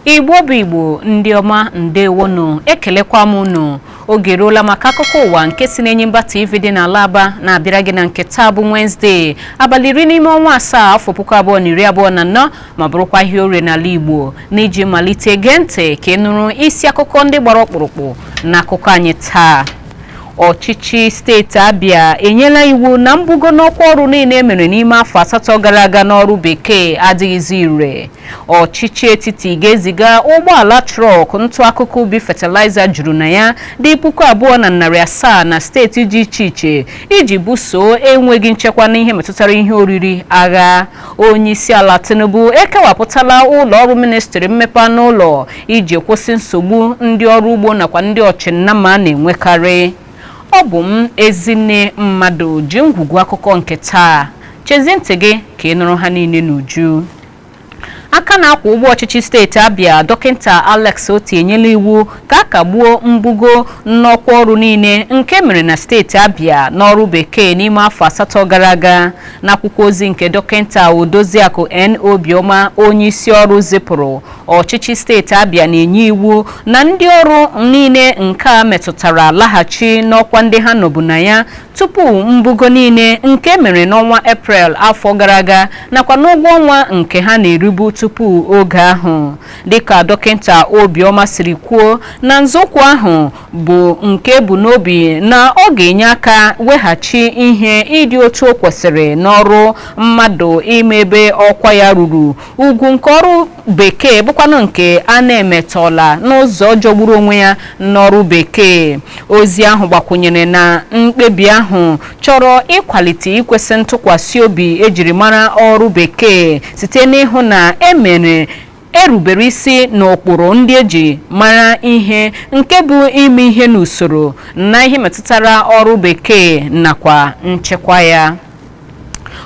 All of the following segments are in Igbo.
Igbo bụ Igbo ndị ọma, ndewonu, ekelekwa m unu. Oge eruola maka akụkọ ụwa nke si n'Enyimba TV dị n'ala Aba na-abịara gị na nke taa bụ Wednesday, abalị 10 n'ime ọnwa asaa afọ 2024, ma bụrụkwa ihe orie n'ala Igbo. N'iji malite, gee ntị ka ị nụrụ isi akụkọ ndị gbara ọkpụrụkpụ n'akụkọ anyị taa. Ọchịchị steeti Abia enyela iwu na mbugo n'ọkwa ọrụ niile e mere n'ime afọ 8 gara aga n'ọrụ bekee adịghịzi ire. Ọchịchị etiti ga-eziga ụgbọala trọk ntụ akụkụ ubi fatịlaịza juru na ya dị 2700 na steeti dị iche iche iji busoo enweghị nchekwa n'ihe metụtara ihe oriri agha. Onye isi ala Tinubu ekewapụtala ụlọ ọrụ ministri mmepe anụ ụlọ iji kwụsị nsogbu ndị ọrụ ugbo nakwa ndị ọchịnnama na-enwekarị. Ọ bụ m, Ezinne Mmadụ, ji ngwugwu akụkọ nke taa. Chezie ntị gị ka ị nụrụ ha niile n'uju. Aka na-akwa ụgbọ ọchịchị steeti Abia, Dọkịta Alex Otti, enyela iwu ka a kagbuo mbugo n'ọkwa ọrụ niile nke mere na steeti Abia n'ọrụ bekee n'ime afọ 8 gara aga. N'akwụkwọ ozi nke Dọkịta Odoziakụ N. Obioma, onye isi ọrụ, zipụrụ, ọchịchị steeti Abia na-enye iwu na ndị ọrụ niile nke a metụtara laghachi n'ọkwa ndị ha nọbụ na ya tupu mbugo niile nke mere n'ọnwa Eprel afọ gara aga, nakwa n'ụgwọ ọnwa nke ha na-eribu tupu oge ahụ. Dịka Dọkịta Obioma siri kwuo, na nzọụkwụ ahụ bụ nke bụ n'obi na ọ ga-enye aka weghachi ihe ịdị otu o kwesịrị n'ọrụ mmadụ ime ebe ọkwa ya ruru, ugwu nke ọrụ bekee bụkwanụ nke a na-emetọla n'ụzọ jọgburu onwe ya n'ọrụ bekee. Ozi ahụ gbakwụnyere na mkpebi ahụ chọrọ ịkwalite ikwesị ntụkwasị obi ejiri mara ọrụ bekee site n'ịhụ na emere erubere isi n'ụkpụrụ ndị eji mara ihe, nke bụ ime ihe n'usoro na ihe metụtara ọrụ bekee nakwa nchekwa ya.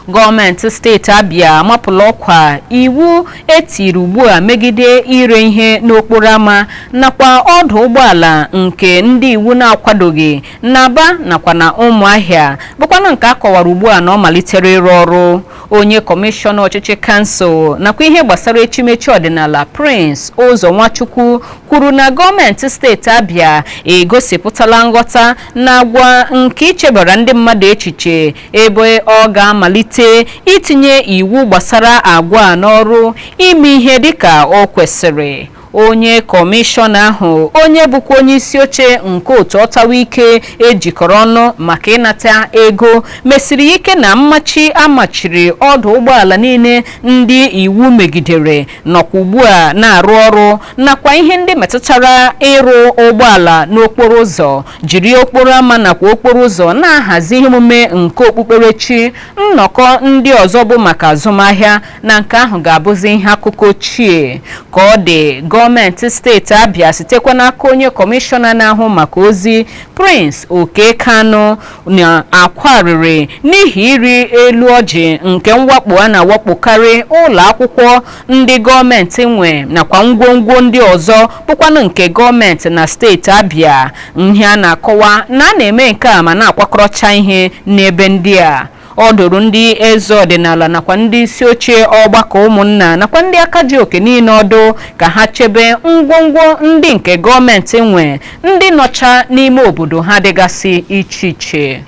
Gọọmenti steeti Abia amapụla ọkwa iwu etiri ugbu a megide ire ihe n'okporo ámá nakwa ọdụ ụgbọala nke ndị iwu na-akwadoghị n'Aba nakwa na Ụmụahịa, bụkwanụ nke a kọwara ugbu a na ọ malitere ịrụ ọrụ. Onye kọmishọna ọchịchị kansụl nakwa ihe gbasara echimechi ọdịnala, Prince Ụzọ Nwachukwu, kwuru na gọọmenti steeti Abia egosipụtala nghọta na agwa nke ichebara ndị mmadụ echiche, ebe ọ ga-amalite itinye iwu gbasara agwa n'ọrụ ime ihe dịka o kwesịrị. Onye kọmishọna ahụ, onye bụkwa onye isi oche nke otu ọtawa ike ejikọrọ ọnụ maka ịnata ego, mesiri ike na mmachi amachiri ọdụ ụgbọala niile ndị iwu megidere nọkwa ugbu a na-arụ ọrụ, nakwa ihe ndị metụtara ịrụ ụgbọala n'okporo ụzọ, jiri okporo ámá nakwa okporo ụzọ na-ahazi ihe omume nke okpukperechi, nnọkọ ndị ọzọ bụ maka azụmahịa, na nke ahụ ga-abụzi ihe akụkọ ochie. Ka ọ dị, gọọmenti steeti Abia sitekwa n'aka onye kọmishọna na-ahụ maka ozi, Prince Oke Kanu, na-akwarịrị n'ihi ịrị elu ọjị nke mwakpo a na-awakpokarị ụlọ akwụkwọ ndị gọọmenti nwe nakwa ngwongwo ndị ọzọ bụkwanụ nke gọọmenti na steeti Abia. Ihe a na-akọwa na a na-eme nke a ma na-akwakọrọcha ihe n'ebe ndị a. Ọ dụrụ ndị eze ọdịnala nakwa ndị isi oche ọgbakọ ụmụnna nakwa ndị aka ji oke niile ọdụ ka ha chebe ngwongwo ndị nke gọọmenti nwe ndị nọcha n'ime obodo ha dịgasị iche iche.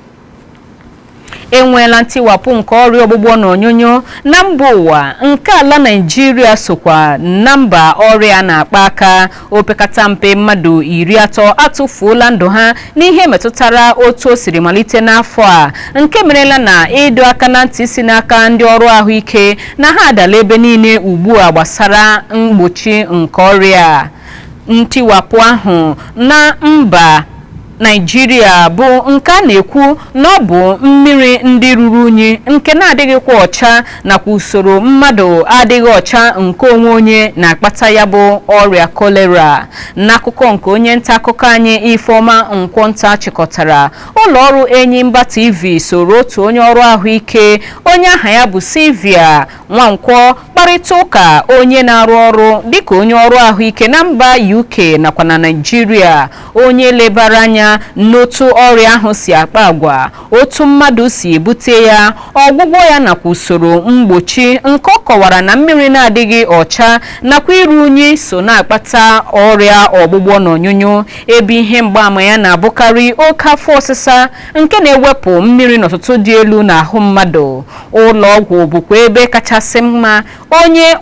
Enweela ntiwapụ nke ọrịa ọgbụgbọ na onyonyo na mba ụwa, nke ala Naịjirịa sokwa na mba ọrịa na-akpa aka. Opekata mpe mmadụ 30 atụfuola ndụ ha n'ihe metụtara otu o siri malite n'afọ a, nke merela na ịdọ aka na ntị si n'aka ndị ọrụ ahụike na ha adala ebe niile ugbu a gbasara mgbochi nke ọrịa. Ntiwapụ ahụ na mba Naijiria bụ nke a na-ekwu na ọ bụ mmiri ndị ruru unyi nke na-adịghịkwa ọcha nakwa usoro mmadụ adịghị ọcha nke onwe onye na-akpata ya bụ ọrịa kolera. N'akụkọ nke onye nta akụkọ anyị Ifeọma Nkwọnta chịkọtara, ụlọọrụ Enyimba TV soro otu onye ọrụ ahụike onye aha ya bụ Sylvia Nwankwọ kparịta ụka, onye na-arụ ọrụ dịka onye ọrụ ahụike na mba UK nakwa na Naịjirịa, onye lebara anya n'otu ọrịa ahụ si akpa agwa, otu mmadụ si ebute ya, ọgwụgwọ ya nakwa usoro mgbochi, nke ọ kọwara na mmiri na-adịghị ọcha nakwa iru unyi so na-akpata ọrịa ọgbụgbọ na ọnyụnyụ, ebe ihe mgbaàmà ya na-abụkarị oke afọ ọsịsa nke na-ewepụ mmiri n'ọtụtụ dị elu n'ahụ mmadụ. Ụlọ ọgwụ bụkwa ebe kachasị mma onye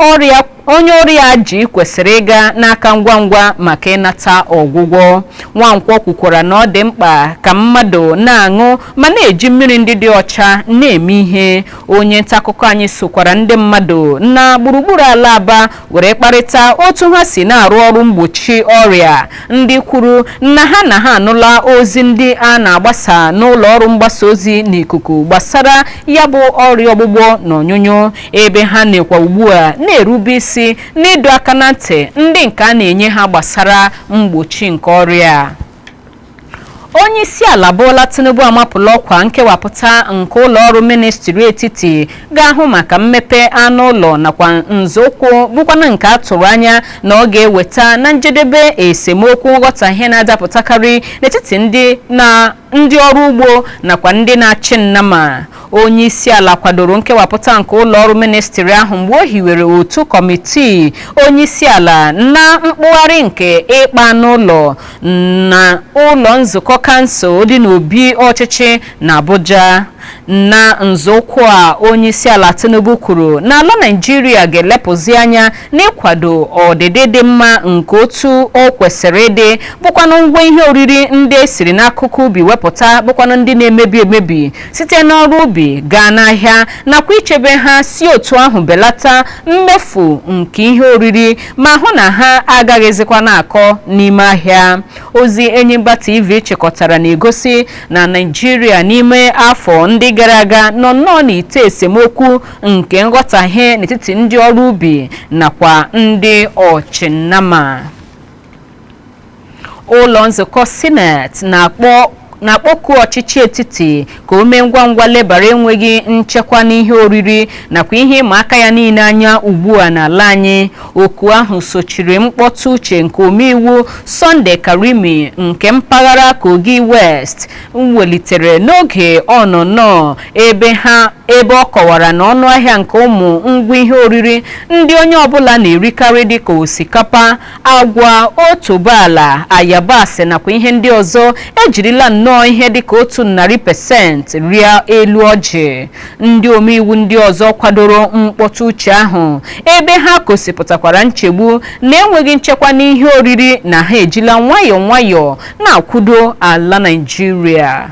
ọrịa ji kwesịrị ịga n'aka ngwa ngwa maka ịnata ọgwụgwọ. Nwankwọ kwukwara na ọ dị mkpa ka mmadụ na-aṅụ ma na-eji mmiri ndị dị ọcha na-eme ihe. Onye nta akụkọ anyị sokwara ndị mmadụ na gburugburu ala Aba were kparịta otu ha si na-arụ ọrụ mgbochi ọrịa, ndị kwuru na ha anụla ozi ndị a na-agbasa n'ụlọ ọrụ mgbasa ozi n'ikuku gbasara ya bụ ọrịa ọgbụgbọ na ọnyụnyụ, ebe ha na-ekwa ugbu a na-erube isi n'ịdọ aka na ntị ndị nke a na-enye ha gbasara mgbochi nke ọrịa. Onye isi ala Bola Tinubu amapụla ọkwa nkewapụta nke ụlọ ọrụ ministri etiti ga-ahụ maka mmepe anụ ụlọ nakwa nzọụkwụ, bụkwana nke a tụrụ anya na ọ ga-eweta na njedebe esemokwu nghọtahie na-adapụtakarị n'etiti ndị na ndị ọrụ ugbo nakwa ndị na-achị nnama. Onye isi ala kwadoro nkewapụta nke ụlọ ọrụ ministri ahụ mgbe o hiwere otu kọmitii onye isi ala na mkpụgharị nke ịkpa anụ ụlọ na ụlọ nzukọ kansụl dị n'obi ọchịchị na Abuja. Na nzọụkwụ a, onye isi ala Tinubu kwuru na ala Naịjirịa ga-elepụzi anya n'ịkwado ọdịdị dị mma nke otu o kwesịrị ịdị, bụkwanụ ngwa ihe oriri ndị esiri n'akụkụ ubi wepụta, bụkwanụ ndị na-emebi emebi site n'ọrụ ubi gaa n'ahịa, nakwa ichebe ha, si otu ahụ belata mmefu nke ihe oriri ma hụ na ha agaghịzikwa na-akọ n'ime ahịa. Ozi Enyimba TV chịkọtara na-egosi na Naịjirịa n'ime afọ ndị gara aga nọ nnọọ n'ite esemokwu nke nghọtahie n'etiti ndị ọrụ ubi nakwa ndị ọchịnnama. Ụlọ nzukọ Sineti na-akpọku ọchịchị etiti ka o mee ngwa ngwa lebara enweghị nchekwa n'ihe oriri nakwa ihe ịma aka ya niile anya ugbu a n'ala anyị. Oku ahụ sochiri mkpọtụ uche nke omeiwu Sunday Karimi nke mpaghara Kogi West welitere n'oge ọnọnọ ebe ha, ebe ọ kọwara na ọnụahịa nke ụmụ ngwa ihe oriri ndị onye ọbụla na-erikarị, dịka osikapa, agwa, otuboala, ayabasị nakwa ihe ndị ọzọ, ejirila nnọọ ihe dịka 100% rịa elu ọjị. Ndị omeiwu ndị ọzọ kwadoro mkpọtụ uche ahụ, ebe ha gosipụtakwara nchegbu na enweghị nchekwa n'ihe oriri na ha ejila nwayọọ nwayọọ na-akwudo ala Naịjirịa.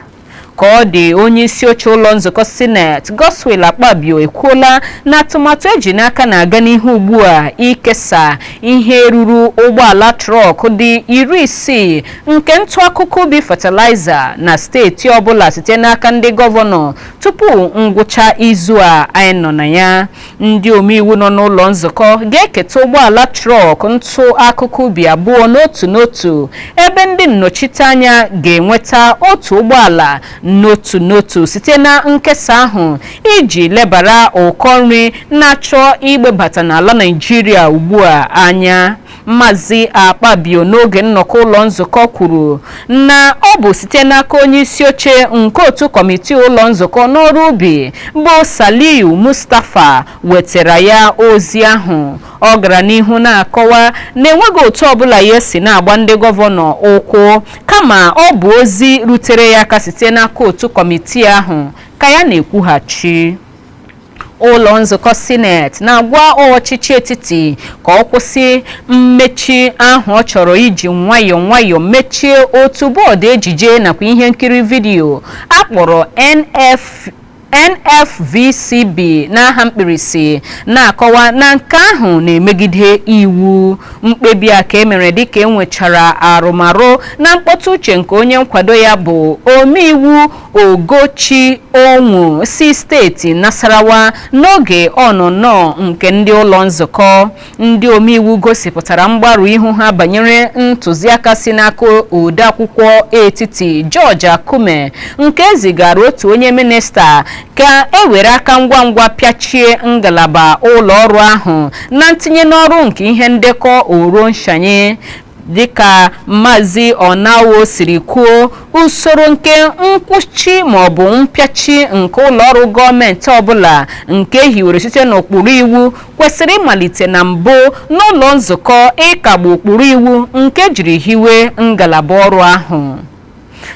Ka ọ dị, onye isi oche ụlọ nzukọ Sineti Godswill Akpabio ekwuola na atụmatụ eji n'aka na-aga n'ihu ugbu a ikesa ihe ruru ụgbọala trọk dị 60 nke ntụ akụkụ ubi fatịlaịza na steeti ọbụla site n'aka ndị gọvanọ tupu ngwụcha izu a anyị nọ na ya. Ndị omeiwu nọ n'ụlọ nzukọ ga-eketa ụgbọala trọk ntụ akụkụ ubi abụọ n'otu n'otu, ebe ndị nnọchiteanya ga-enweta otu ụgbọala n'otu n'otu site na nkesa ahụ, iji lebara ụkọ nri na-achọ igbebata n'ala Naịjirịa ugbu a anya. Maazị Akpabio n'oge nnọkọ ụlọ nzukọ kwuru na ọ bụ site n'aka onye isi oche nke otu kọmitii ụlọ nzukọ n'ọrụ ubi bụ Saliu Mustapha wetara ya ozi ahụ. Ọ gara n'ihu na-akọwa na enweghị otu ọbụla ya si na-agba ndị gọvanọ ụkwụ, kama ọ bụ ozi rutere ya aka site n'aka otu kọmitii ahụ ka ya na-ekwughachi. Ụlọ nzukọ Sineti na-agwa ọchịchị etiti ka ọ kwụsị mmechi ahụ ọ chọrọ iji nwayọọ nwayọọ mechie otu bọọdụ ejije nakwa ihe nkiri vidiyo akpọrọ NF NFVCB n'aha mkpirisi, na-akọwa na nke ahụ na-emegide iwu. Mkpebi a ka e mere dịka e nwechara arụmarụ na mkpọtụ uche nke onye nkwado ya bụ omeiwu Ogochi Onwu si steeti Nasarawa n'oge ọnụnọ nke ndị ụlọ nzukọ. Ndị omeiwu gosipụtara mgbarụ ihu ha banyere ntụziaka si n'aka odeakwụkwọ etiti George Akume nke zigara otu onye minista ka e were aka ngwa ngwa pịachie ngalaba ụlọ ọrụ ahụ na ntinye n'ọrụ nke ihe ndekọ oro nshanye. Dịka Maazị Onawo siri kwuo, usoro nke nkwụchi maọbụ mpịachi nke ụlọọrụ gọọmenti ọbụla nke hiwere site n'ụkpụrụ iwu kwesịrị ịmalite na mbụ n'ụlọ nzukọ ịkagbu ụkpụrụ iwu nke jiri hiwe ngalaba ọrụ ahụ.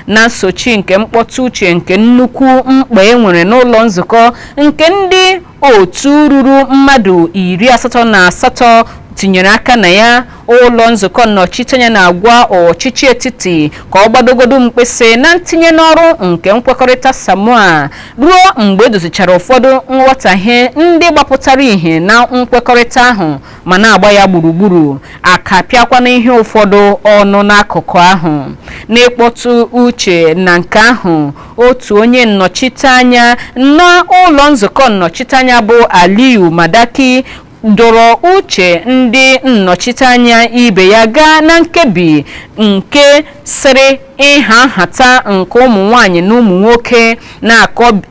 Na nsochi nke mkpọtụ uche nke nnukwu mkpa e nwere n'ụlọ nzukọ nke ndị otu ruru mmadụ 88 tinyere aka na ya, ụlọ nzukọ nnọchiteanya na-agwa ọchịchị etiti ka ọ gbadogodo mkpịsị na ntinye n'ọrụ nke nkwekọrịta Samoa ruo mgbe edozichara ụfọdụ nghọtahie ndị gbapụtara ìhè na nkwekọrịta ahụ ma na-agba ya gburugburu, aka pịakwana ihe ụfọdụ ọnụ n'akụkụ ahụ. N'ịkpọtụ uche na nke ahụ, otu onye nnọchiteanya n'ụlọ nzukọ nnọchiteanya bụ Aliyu Madaki dọrọ uche ndị nnọchiteanya ibe ya gaa na nkebi nke sịrị ịha nhata nke ụmụ nwanyị na ụmụ nwoke,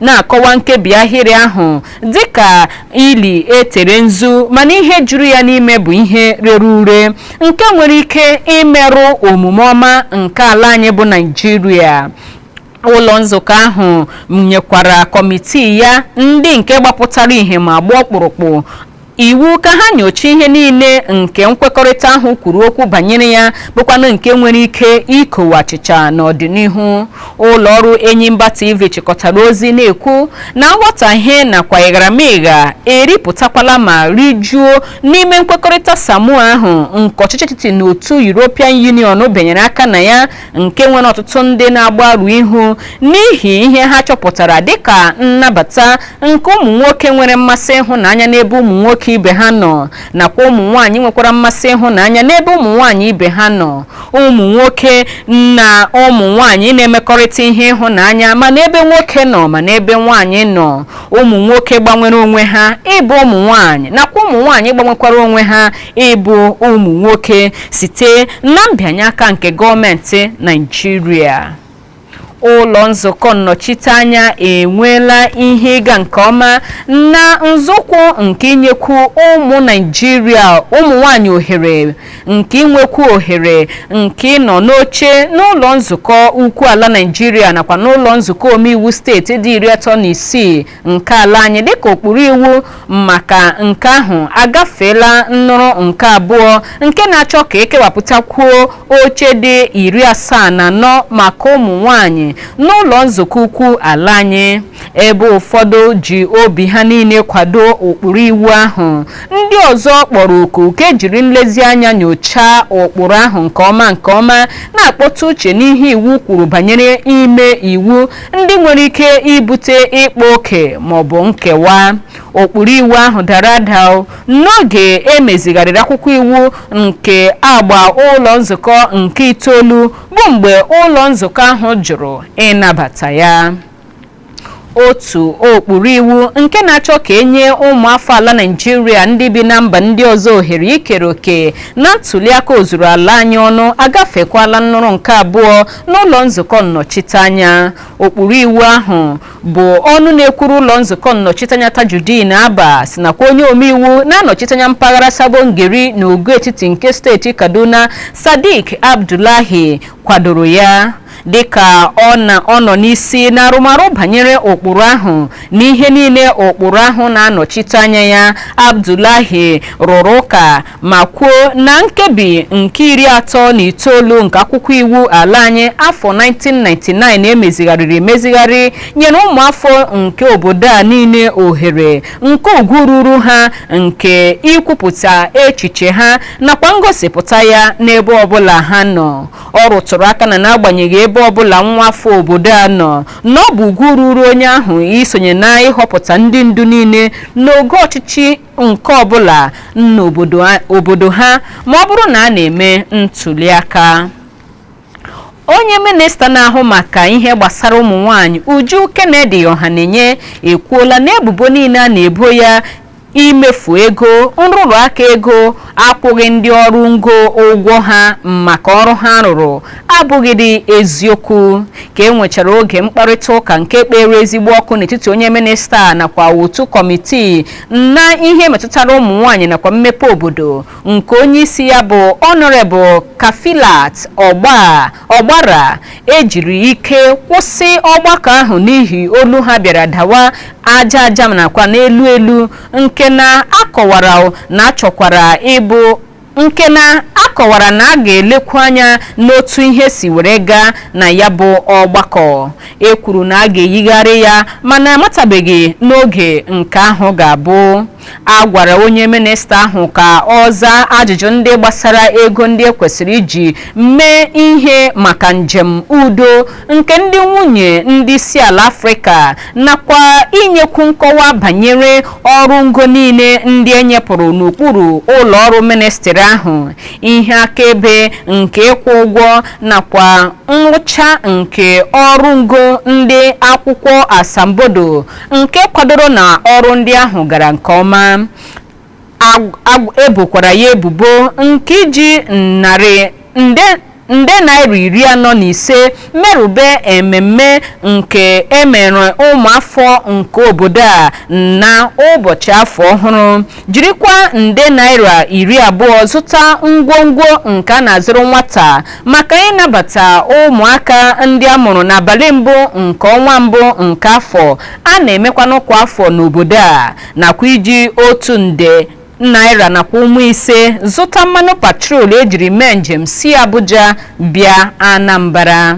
na-akọwa nkebi ahịrị ahụ dịka ili etere nzu, mana ihe juru ya n'ime bụ ihe rere ure nke nwere ike imerụ omume ọma nke ala anyị bụ Naịjirịa. Ụlọ nzukọ ahụ nyekwara kọmitii ya ndị nke gbapụtara ihe ma gbaa ọkpụrụkpụ iwu ka ha nyochaa ihe niile nke nkwekọrịta ahụ kwuru okwu banyere ya, bụkwanụ nke nwere ike ikowe achịcha n'ọdịnihu. Ụlọ ọrụ Enyimba TV chịkọtara ozi na-ekwu na nghọtahie nakwa ịgharamịgha eripụtakwala ma rijuo n'ime nkwekọrịta Samoa ahụ nke ọchịchị etiti na otu European Union benyere aka na ya, nke nwere ọtụtụ ndị na-agbarụ ihu n'ihi ihe ha chọpụtara dịka nnabata nke ụmụ nwoke nwere mmasị ịhụnanya n'ebe ụmụ nwoke ibe ha nọ, nakwa ụmụ nwaanyị nwekwara mmasị ịhụnanya n'ebe ụmụ nwaanyị ibe ha nọ, ụmụ nwoke na ụmụ nwaanyị na-emekọrịta ihe ịhụnanya ma n'ebe nwoke nọ ma n'ebe nwaanyị nọ, ụmụ nwoke gbanwere onwe ha ịbụ ụmụ nwaanyị, nakwa ụmụ nwaanyị gbanwekwara onwe ha ịbụ ụmụ nwoke, site na mbịanye aka nke gọọmenti Naịjirịa. Ụlọ nzukọ nnọchiteanya enweela ihe ịga nke ọma na nzọụkwụ nke inyekwu ụmụ Naịjirịa ụmụ nwanyị ohere nke inwekwu ohere nke ịnọ n'oche n'ụlọ nzukọ ukwu ala Naịjirịa nakwa n'ụlọ nzukọ omeiwu steeti dị 36 nke ala anyị, dịka ụkpụrụ iwu maka nke ahụ agafeela nnụrụ nke abụọ nke na-achọ ka ekewapụtakwuo oche dị 74 maka ụmụ nwanyị n'ụlọ nzukọ ukwu ala anyị. Ebe ụfọdụ ji obi ha niile kwado ụkpụrụ iwu ahụ, ndị ọzọ kpọrọ oku ka ejiri nlezianya nyochaa ụkpụrụ ahụ nke ọma nke ọma, na-akpọta uche n'ihe iwu kwuru banyere ime iwu ndị nwere ike ibute ịkpa oke maọbụ nkewa. Ụkpụrụ iwu ahụ dara ada n'oge emezigharịrị akwụkwọ iwu nke agba ụlọ nzukọ nke itoolu, bụ mgbe ụlọ nzukọ ahụ jụrụ ịnabata ya. Otu ụkpụrụ iwu nke na-achọ ka enye ụmụafọ ala Naịjirịa ndị bi na mba ndị ọzọ ohere ikere òkè na ntụliaka ozuru ala anyị ọnụ agafekwala nnụrụ nke abụọ n'ụlọ nzukọ nnọchiteanya. Ụkpụrụ iwu ahụ bụ ọnụ na-ekwuru ụlọ nzukọ nnọchiteanya Tajudeen Abbas nakwa onye omeiwu na-anọchiteanya mpaghara Sabongeri na Ogo Etiti nke steeti Kaduna, Sadiq Abdullahi, kwadoro ya. Dịka ọ na ọ nọ n'isi na arụmarụ banyere ụkpụrụ ahụ n'ihe niile ụkpụrụ ahụ na-anọchite anya ya, Abdullahi rụrụ ụka ma kwuo na nkebi nke 39 nke akwụkwọ iwu ala anyị afọ 1999 emezigharịrị emezigharị nyere ụmụafọ nke obodo a niile ohere nke ugwu ruru ha nke ikwupụta echiche ha nakwa ngosipụta ya n'ebe ọbụla ha nọ. Ọ rụtụrụ aka na n'agbanyeghị ebe Ebe ọbụla nwa afọ obodo a nọ, na ọ bụ ugwu ruru onye ahụ isonye na ịhọpụta ndị ndu niile n'ogo ọchịchị nke ọbụla n'obodo ha, ma ọ bụrụ na a na-eme ntụliaka. Onye minista na-ahụ maka ihe gbasara ụmụ nwanyị, Uju Kennedy Ọhanenye, ekwuola na ebubo niile a na-ebo ya imefu ego, nrụrụ aka ego, akwụghị ndị ọrụ ngo ụgwọ ha maka ọrụ ha rụrụ abụghịdị eziokwu. Ka e nwechara oge mkparịta ụka nke kpere ezigbo ọkụ n'etiti onye minista nakwa otu kọmitii na ihe metụtara ụmụ nwanyị nakwa mmepe obodo nke onye isi ya bụ Honorable Kafilat Ọgbara, ejiri ike kwụsị ọgbakọ ahụ n'ihi olu ha bịara dawa aja aja nakwa n'elu elu, nke na akọwara na achọkwara ịbụ nke na akọwara na a ga-elekwu anya n'otu ihe si were gaa na ya bụ ọgbakọ. E kwuru na a ga-eyigharị ya, mana amatabeghị n'oge nke ahụ ga-abụ. A gwara onye minista ahụ ka ọ zaa ajụjụ ndị gbasara ego ndị ekwesịrị iji mee ihe maka njem udo nke ndị nwunye ndị isi ala Afrịka, nakwa inyekwu nkọwa banyere ọrụ ngo niile ndị enyepụrụ n'okpuru ụlọ ọrụ ministrị ahụ, ihe akaebe nke ịkwụ ụgwọ nakwa nrụcha nke ọrụ ngo ndị akwụkwọ asambodo nke kwadoro na ọrụ ndị ahụ gara nke ọma. Ebokwara ya ebubo nke iji narị nde naira 45 merube ememme nke emere ụmụafọ nke obodo a na ụbọchị afọ ọhụrụ, jirikwa nde naira 20 zụta ngwongwo nke a na-azụrụ nwata maka ịnabata ụmụaka ndị a mụrụ n'abalị mbụ nke ọnwa mbụ nke afọ a na-emekwanụ kwa afọ n'obodo a, nakwa iji 1 nde naira nakwa ụmụ 5 zụta mmanụ patrol ejiri mee njem si Abuja bịa Anambra.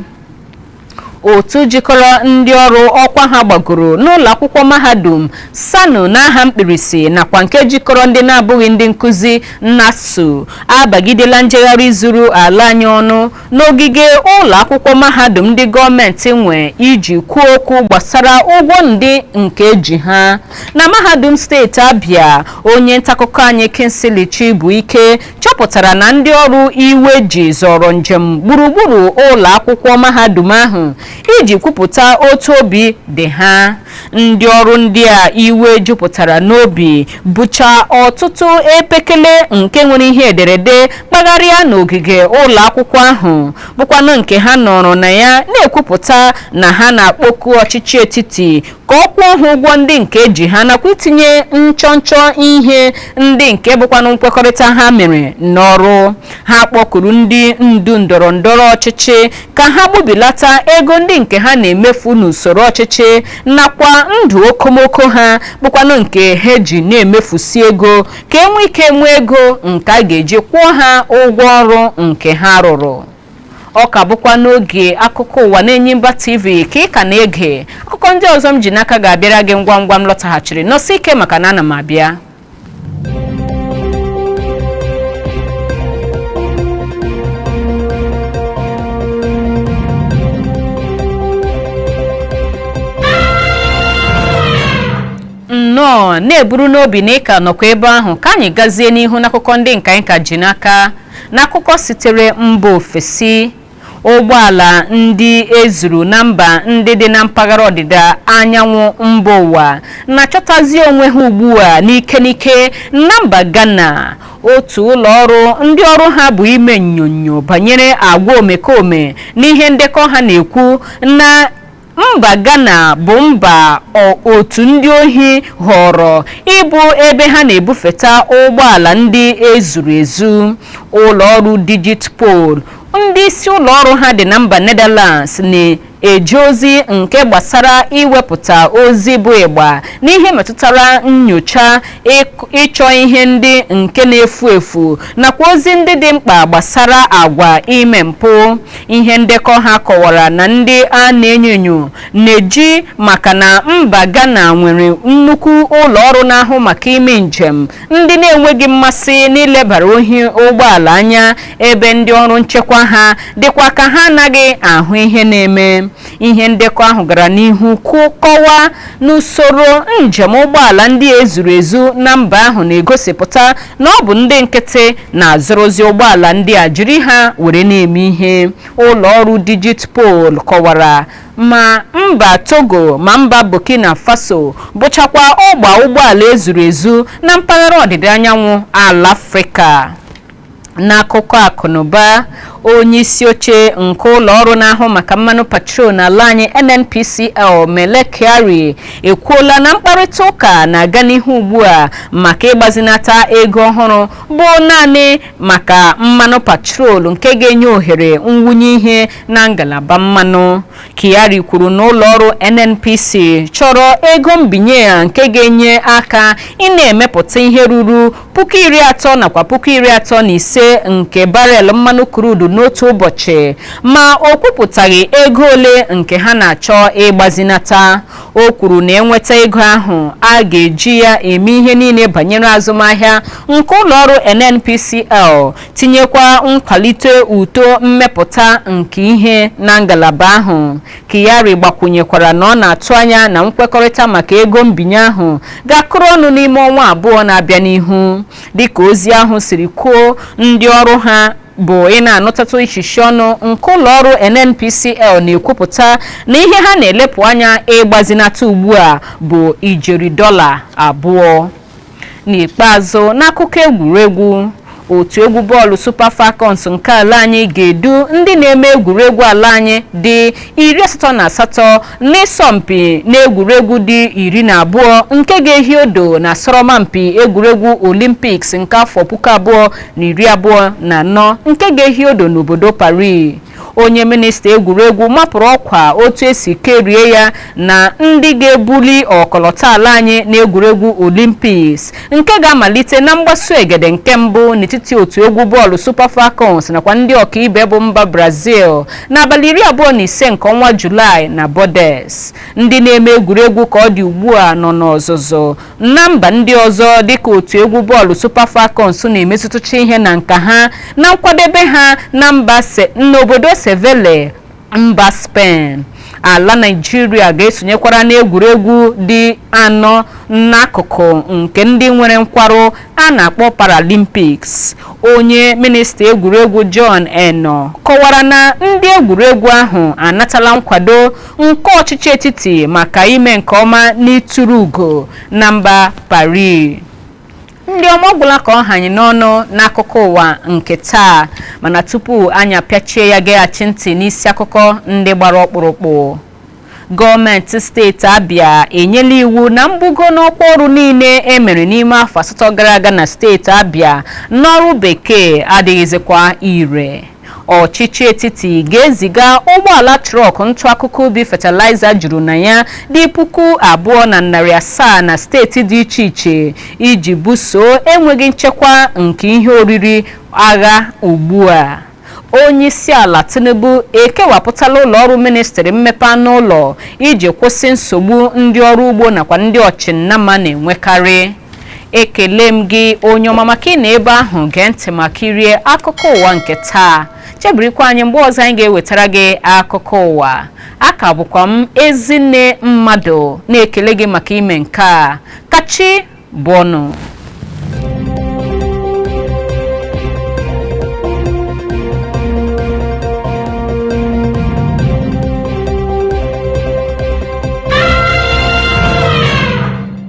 Otu jikọrọ ndị ọrụ ọkwa ha gbagoro n'ụlọ akwụkwọ mahadum SSANU n'aha mkpirisi nakwa nke jikọrọ ndị na-abụghị ndị nkụzi NASU abagidela njegharị zuru ala anyị ọnụ n'ogige ụlọ akwụkwọ mahadum ndị gọọmenti nwe iji kwuo okwu gbasara ụgwọ ndị nke eji ha na mahadum steeti Abịa. Onye ntaakụkọ anyị Kinsley Chibuike chọpụtara na ndị ọrụ iwe ji zọrọ njem gburugburu ụlọ akwụkwọ mahadum ahụ iji kwupụta otu obi dị ha. Ndị ọrụ ndị a iwe jupụtara n'obi bụcha ọtụtụ epekele nke nwere ihe ederede kpagharịa n'ogige ụlọ akwụkwọ ahụ, bụkwanụ nke ha nọrọ na ya na-ekwupụta na ha na-akpọku ọchịchị etiti ka ọ kwụọ ha ụgwọ ndị nke eji ha nakwa itinye nchọnchọ ihe ndị nke bụkwanụ nkwekọrịta ha mere n'ọrụ. Ha kpọkuru ndị ndu ndọrọ ndọrọ ọchịchị ka ha gbubilata ego ndị nke ha na-emefu n'usoro ọchịchị nakwa ndụ okomoko ha, bụkwanụ nke ha ji na-emefusi ego, ka enwee ike nwee ego nke a ga-eji kwụọ ha ụgwọ ọrụ nke ha rụrụ. Ọ ka bụkwa n'oge akụkọ ụwa n'Enyimba TV ka ị ka na-ege. Akụkọ ndị ọzọ m ji n'aka ga-abịara gị ngwa ngwa m lọtaghachiri. Nọsị ike maka na ana m abịa. Nnọọ na-eburu n'obi na ịka nọkwa ebe ahụ ka anyị gazie n'ihu n'akụkọ ndị nke anyị ka ji n'aka. N'akụkọ sitere mba ofesi, ụgbọala ndị ezuru na mba ndị dị na mpaghara ọdịda anyanwụ mba ụwa na-achọtazi onwe ha ugbu a n'ike n'ike na mba Ghana. Otu ụlọ ọrụ ndị ọrụ ha bụ ime nnyonyo banyere agwa omekome n'ihe ndekọ ha na-ekwu na mba Ghana bụ mba otu ndị ohi họrọ ịbụ ebe ha na-ebufeta ụgbọala ndị ezuru ezu. Ụlọ ọrụ Digitpol, ndị isi ụlọ ọrụ ha dị na mba Netherlands. Eje ozi nke gbasara iwepụta ozi bụ ịgba n'ihe metụtara nyocha, ịchọ ihe ndị nke na-efu efu nakwa ozi ndị dị mkpa gbasara agwa ime mpụ. Ihe ndekọ ha kọwara na ndị a na-enyo enyo na-eji maka na mba Ghana nwere nnukwu ụlọ ọrụ na-ahụ maka ime njem ndị na-enweghị mmasị n'ilebara ohi ụgbọala anya, ebe ndị ọrụ nchekwa ha dịkwa ka ha anaghị ahụ ihe na-eme. Ihe ndekọ ahụ gara n'ihu kọwaa n'usoro njem ụgbọala ndị ezuru ezu na mba ahụ na-egosipụta na ọ bụ ndị nkịtị na-azụrụzi ụgbọala ndị a jiri ha were na-eme ihe. Ụlọ ọrụ Digitpol kọwara ma mba Togo ma mba Burkina Faso bụchakwa ọgba ụgbọala ezuru ezu na mpaghara ọdịda anyanwụ ala Afrịka. N'akụkọ akụnụba, onye isi oche nke ụlọ ọrụ na-ahụ maka mmanụ petrol n'ala anyị, NNPCL, Mele Kyari, ekwuola na mkparịta ụka na-aga n'ihu ugbu a maka ịgbazinata ego ọhụrụ bụ naanị maka mmanụ petrol, nke ga-enye ohere nwunye ihe na ngalaba mmanụ. Kyari kwuru na ụlọ ọrụ NNPC chọrọ ego mbinye ya nke ga-enye aka ị na-emepụta ihe ruru 30,000 nakwa 35,000 nke barel mmanụ crude n'otu ụbọchị, ma o kwupụtaghị ego ole nke ha na-achọ ịgbazinata. O kwuru na enweta ego ahụ, a ga-eji ya eme ihe niile banyere azụmahịa nke ụlọọrụ NNPCL, tinyekwa nkwalite uto mmepụta nke ihe na ngalaba ahụ. Kyari gbakwunyekwara na ọ na-atụ anya na nkwekọrịta maka ego mbinye ahụ ga-akụrụ ọnụ n'ime ọnwa 2 na-abịa n'ihu. Dịka ozi ahụ siri kwuo, ndị ọrụ ha bụ ị na-anụtatụ ishishi ọnụ nke ụlọọrụ NNPCL na-ekwupụta na ihe ha na-elepụ anya ịgbazinata ugbu a bụ ijeri $2. N'ikpeazụ, n'akụkọ egwuregwu, otu egwu bọọlụ Super Falcons nke ala anyị ga-edu ndị na-eme egwuregwu ala anyị dị 88 n'ịsọmpi n'egwuregwu dị 12 nke ga-ehi odo na asọrọmpi egwuregwu Olympics nke afọ 2024 nke ga-ehi odo n'obodo Paris. Onye minista egwuregwu mapụrụ ọkwa otu esi kerie ya na ndị ga-ebuli ọkọlọtọ ala anyị n'egwuregwu Olympics nke ga-amalite na mgbaso egede nke mbụ n'etiti otu egwu bọọlụ Super Falcons nakwa ndị ọkaibe bụ mba Brazil n'abalị 25 nke ọnwa Julaị na Bordeaux. Ndị na-eme egwuregwu ka ọ dị ugbu a nọ n'ọzụzụ na mba ndị ọzọ dịka otu egwu bọọlụ Super Falcons na-emetụtacha ihe na nka ha na nkwadebe ha na mba n'obodo Seville, mba Spain. Ala Naịjirịa ga-esonyekwara n'egwuregwu dị anọ n'akụkụ nke ndị nwere nkwarụ a na-akpọ Paralympics. Onye minista egwuregwu John Eno kọwara na ndị egwuregwu ahụ anatala nkwado nke ọchịchị etiti maka ime nke ọma n'ịtụrụ ugo na mba Paris. Ndị ọma, ọgwụla ka ọ hanye n'ọnụ n'akụkọ ụwa nke taa, mana tupu anyị apịachie ya, geghachi ntị n'isi akụkọ ndị gbara ọkpụrụkpụ. Gọọmenti steeti Abịa enyela iwu na mbugo n'ọkwa ọrụ niile emere n'ime afọ 8 gara aga na steeti Abịa n'ọrụ bekee adịghịzikwa ire. Ọchịchị etiti ga-eziga ụgbọala trọk ntụ akụkụ ubi fatịlaịza juru na ya dị 2,700 na steeti dị iche iche iji busoo enweghị nchekwa nke ihe oriri agha ugbu a. Onye isi ala Tinubu ekewapụtala ụlọ ọrụ ministrị mmepe anụ ụlọ iji kwụsị nsogbu ndị ọrụ ugbo nakwa ndị ọchịnnama na-enwekarị. Ekele m gị, onye ọma, maka ị na ebe ahụ gee ntị ma kirie akụkọ ụwa nke taa. Chebirikwa anyị mgbe ọzọ anyị ga-ewetara gị akụkọ ụwa. Aka bụkwa m Ezinne Mmadụ na-ekele gị maka ime nke a. Kachi bụọnụ.